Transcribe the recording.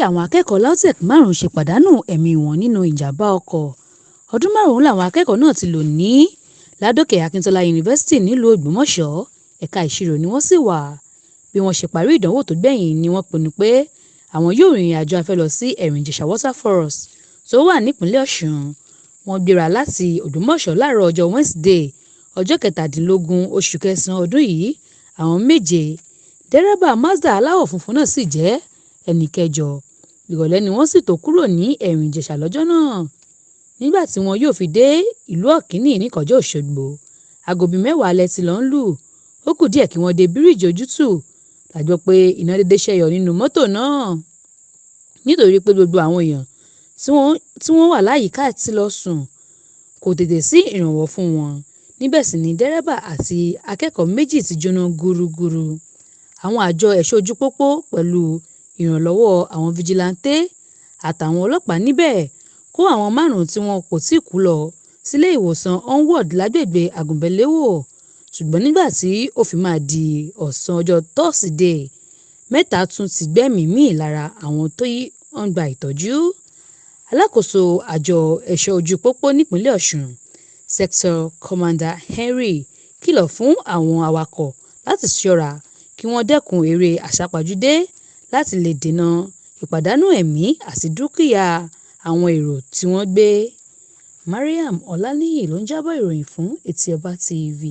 àwọn akẹ́kọ̀ọ́ LAUTECH márùn-ún ṣe pàdánù ẹ̀mí wọn nínú ìjàm̀bá ọkọ̀. Ọdún 5 làwọn akẹ́kọ̀ọ́ náà ti lò ní Ládòkè Akíntọ́lá Yunifásitì nílùú Ògbómọ̀ṣọ́, ẹ̀ka ìṣirò ni wọ́n sì wà. Bí wọ́n ṣe parí ìdánwò tó gbẹ̀yìn ni wọ́n pinnu pé àwọn yóò rìnrìn àjò afẹ́ lọ sí Ẹ̀rìn-Ìjèṣà Waterfalls tó wà nípìnlẹ̀ Ọ̀ṣun. Wọ́n gbéra láti Ògbómọ̀ṣọ́ láàárọ̀ ọjọ́ Wẹ́nìsídẹ̀ẹ́, ọjọ́ 17 oṣù kẹsàn-án ọdún yìí, àwọn méje, dẹ́rẹ́bà Mazda aláwọ̀ funfun náà sì jẹ́ ẹnì kẹjọ. Ìrọ̀lẹ́ ni wọ́n sì tó kúrò ní Ẹ̀rìn-Ìjèṣà lọ́jọ́ náà. Nígbà tí wọn yóò fi dé ìlú Ọ̀kín níkọjá Òṣogbo, aago bíi 10 alẹ́ tí lọ ń lù. Ó kù díẹ̀ kí wọ́n dé bíríìjì Ojútù la gbọ́ pé iná dédé ṣẹ́yọ nínú mọ́tò náà. Nítorí pé gbogbo àwọn èèyàn tí wọ́n wà láyìíká ti lọ sùn, kò tètè sí ìrànwọ́ fún wọn. Níbẹ̀ sì ni dẹ́rẹ́bà àti akẹ́kọ̀ọ́ méjì ti jóná gúrúgúrú. Àwọn àjọ ẹ̀ṣọ́ ojú-pópó pẹ̀lú ìrànlọ́wọ́ àwọn fìjìláńtẹ́ àtàwọn ọlọ́pàá níbẹ̀ kó àwọn márùn-ún tí wọn kò tíì kú lọ sílé ìwòsàn Onward lágbègbè Àgùnbánlérò, ṣùgbọ́n nígbà tí ó fi máa di ọ̀sán ọjọ́ Tọ́sídẹ̀ẹ́, mẹ́ta tún ti gbẹ́mìí mì lára àwọn tó ń gba ìtọ́jú. Alákòóso àjọ ẹ̀ṣọ́ ojú-pópó nípìnlẹ̀ Ọ̀ṣun, Sector Commander Henry kìlọ̀ fún àwọn awakọ̀ láti ṣọ́ra kí wọ́n dẹ́kun eré àsápajúdé láti lè dènà ìpàdánù ẹ̀mí àti dúkìá àwọn èrò tí wọ́n gbé. Mariam Ọláníyì ló ń jábọ̀ ìròyìn fún Etí Ọba TV.